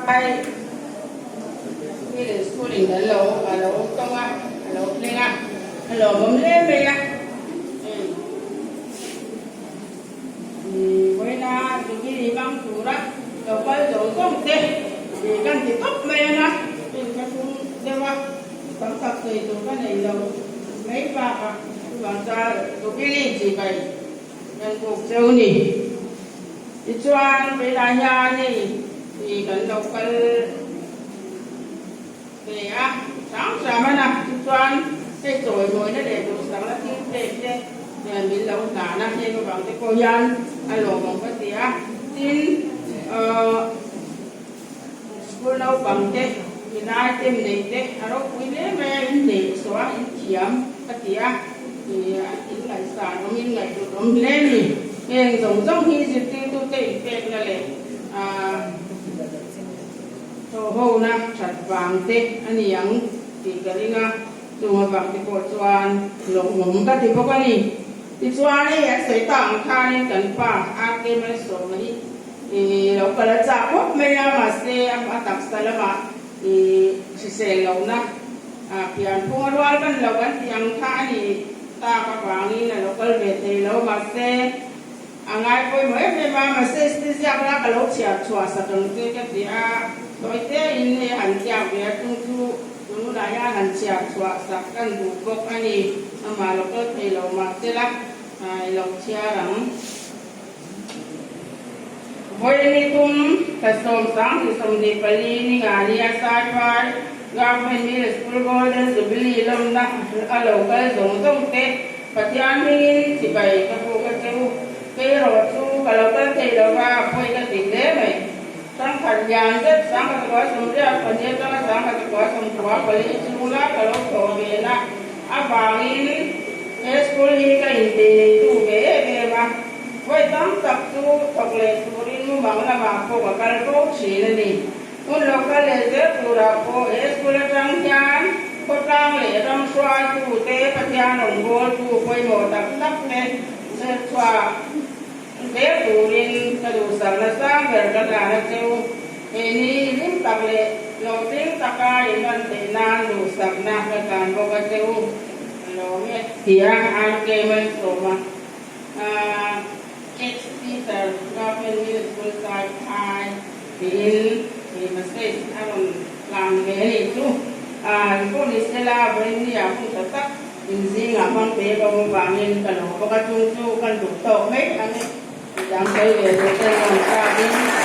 Phai Middle School in kan lo a lo tawng a, a lo thleng a, a lawmawm hle mai a. Vawiina Jubilee hmang tura lo kal zawng zawng te kan ti tawp mai ang a, inthlahrung deuh a, tam tak sawi tur ka nei lo mai bakah chuvang chuan Jubilee chibai kan buk cheu ni. Tichuan vawiinah hian hei kan lo kal ve a, hrang hram a na. Tichuan hei chawimawina leh duhsakna thil pek te min lo hlan a, heng avang te pawh hian a lawmawm ka ti a. Tin, school naupang te, milai te, mi nei te a ropui hle mai a, in neih saw a, in thiam ka ti a, in ngaihsan awm, in ngaihhlut awm hle a ni. Heng zawng zawng hi zirtirtute inpekna leh Thawhhona that vang te a ni ang tih ka ring a, chung avang te pawh chuan lawmawm ka ti bawk a ni. Tichuan hei an sawi tak ang khanin kan pa RK Malsawma hi lo kal a chak khawp mai a, mahse a taksa lamah hrisel lohna pianphung a rual ban lo kan tih ang kha a ni tak avangin a lo kal ve thei lo, mahse A ngai pawimawh em em a, mahse sti ziak la ka lo chhiar chhuah sak ang che ka ti a, sawi te in hei han ziak ve a chung chu tunah hian han chhiar chhuah sak kan duh bawk a ni, amah lo kal thei lo mahse la i lo chhiar ang. Vawiini tum thla 10 24 ni nga nia Saiphai Government Middle School Golden Jubilee lawmna a lo kal zawng zawng te Pathian hmingin chibai ka buk a che u. Kei erawh chu ka lo kal thei lo va, pawi ka ti hle mai. Sangkhat lian zet, sangkhat kua sawmriat pahnih atanga sangkhat kua sawmkua pali chung lai ka lo thawh ve na avangin he school hi ka intih neitu ve em em a. Vawi tam tak chu thawk leh turin mumang lamah pawh ka kal fo thin a ni. Hun lo kal leh zel turah pawh he school atang hian khawtlang leh ram hruaitute, Pathian rawngbawltu pawimawh tak tak te zirchhuah zel turin ka duhsakna sang ber ka hlan a cheu. He ni hlim tak leh hlawhtling taka in hman theih nan duhsakna ka hlan bawk a cheu. A lawm e. Tia RK Malsawma Ex-teacher Government Middle School Saiphai tiin i message a rawn tlang ve a nih chu. Pawh ni sela vawiin ah hun tha tak in zingah hmang te ka awm avangin ka lo bawk a, chung chu kan duh tawk mai ang e. Midang sawi ve duh ten rawn thlak in.